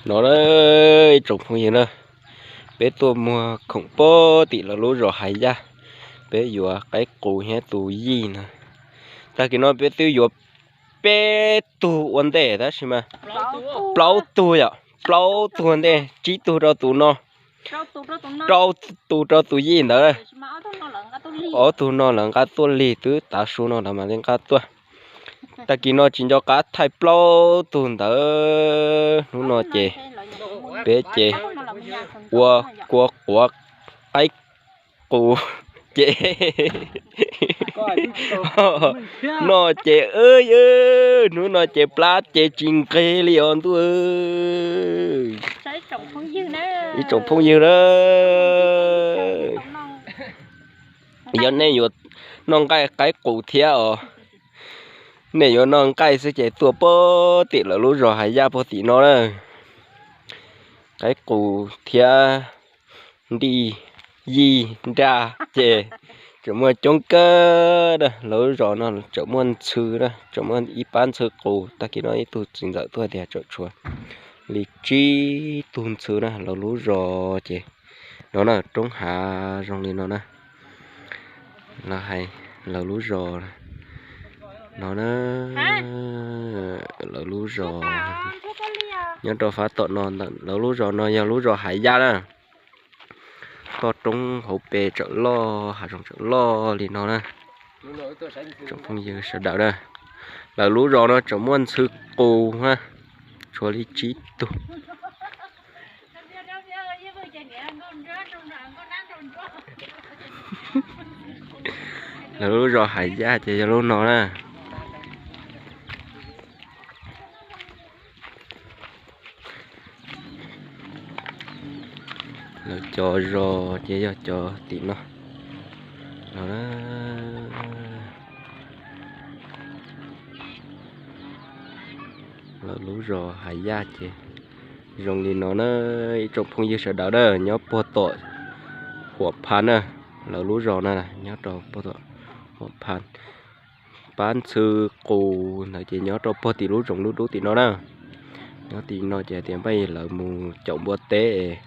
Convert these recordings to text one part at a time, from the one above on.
No na, ib tsoom phooj ywg na, peb tuaj muag khoom pog tim lawv lub zos Hais Yaj, peb yuav qaib qus thiab tus yij na. Tag kis no peb twb yuav peb tug ua ntej tab sis mas plaub tug yom, plaub tug ua ntej, tsib tug rau tus no, rau tus rau tus yij ntawd. Ob tug no lawv nqa tuaj lig, twb tav su no lawv mam li nqa tuaj. Tag kis no tsis nco qab thaij plaub tug ntawd, hnub no ces peb ces ua kua quav qaib qus ces noj ces, hnub no ces plab ces tsis nqig li os ntuj. Ib tsoom phooj ywg na, yog nej yuav noj nqaij qaib qus thiab os, nej yuav noj nqaij xwb ces tuaj pog tim lawv lub zos Hais Yaj pog tim no na. Qaib qus thiab nrij yij nraj ces tseem muaj coob kawg na. Lawv lub zos no tseem muaj ntxhw na, tseem muaj ib pab ntxhw qus. Tag kis no ib tug txiv ntxawm tuaj tias tseem tshuav li tsib tug ntxhw na. Lawv lub zos ces no na, roob hav zoo li no na. Lawv hais lawv lub zos no na, lawv lub zos nyob rau fab tom no ntawm lawv lub zos no yog lub zos Hais Yaj na. Toj roob hauv pes tseem loj, hav zoov tseem loj li no na. Tsoom phooj ywg sawv daws na, lawv lub zos no tseem muaj ntxhw qus na, tshuav li tsib tug. Lawv lub zos Hais Yaj ces yog lub no na. Lawv cov zos ces yog cov tim no no. Lawv lub zos Hais Yaj ces zoo li no na, ib tsoom phooj ywg sawv daws na, nyob puag tom Huam Phan na. Lawv lub zos na nyob rau puag tom Huam Phan. Pab ntxhw qus ntawd ces nyob rau puag tim lub zoov dub dub tim no na. Nyob tim no ces tias npaj lawv mus caum npua teb,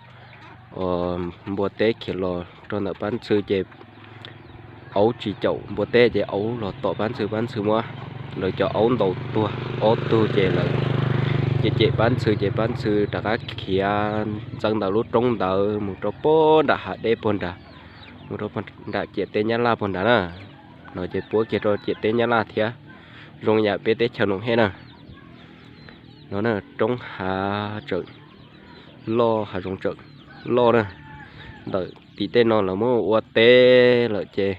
npua teb khiav los rau ntawm pab ntxhw ces aub tsis caum npua teb ces aub los tom pab ntxhw, pab ntxhw muab. Lawv cov aub ntaus tuag ob tug ces lawv cem cem pab ntxhw ces pab ntxhw rov qab khiav ntxeev ntawm lub roob ntawd mus rau puag nram hav deb puag nrad, mus rau nram ciam teb Nyab Laj puag nrad na. No ces puab kiag rau ciam teb Nyab Laj thiab, zoo yam peb teb chaws Noom Hej na. No na, roob hav tseem loj, hav zoov tseem loj na. Ntawm tim tej no lawv muab ua teb lawm ces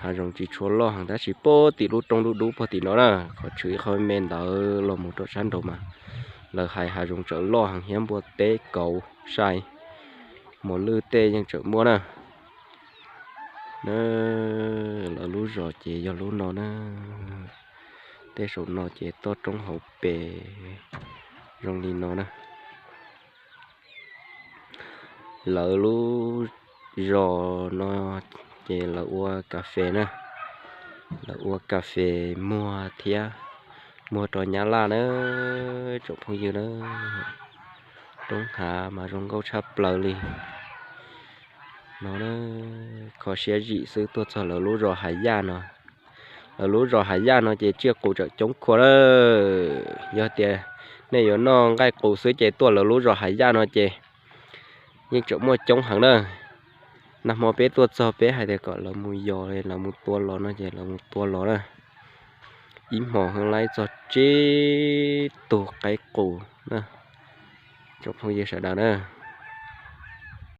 hav zoov tsis tshua loj heev tab sis puag tim lub roob dub dub puag tim no na, qhov tshwm ib qho me ntawd los mus rau sab nraud mas lawv hais hav zoov tseem loj heev thiab npua teb kauv sai, mos lwj tej yeej tseem muaj na. Lawv lub zos ces yog lub no na. Tej saum no ces toj roob hauv pes zoo li no na. Lawv lub zos no ces lawv ua kas fes na, lawv ua kas fes muag thiab, muag rau Nyab Laj na, tsoom phooj ywg na. Roob hav mas zoo nkauj tshaj plaws li no. Kho siab zim xwb tuaj txog lawv lub zos Hav Yaj no. Lawv lub zos Hav Yaj no ces tsiaj qus tseem coob khua lawm. Yog tias nej yuav noj nqaij qus xwb ces tuaj lawv lub zos Hav Yaj no ces yeej tseem muaj coob heev na. Nag hmo peb tuaj txog peb hais tias kom lawv mus yos, lawv mus tua los no ces lawv mus tua los na. Ib hmos heev laib txog tsib tug qaib qus na, tsoom phooj ywg sawv daws na.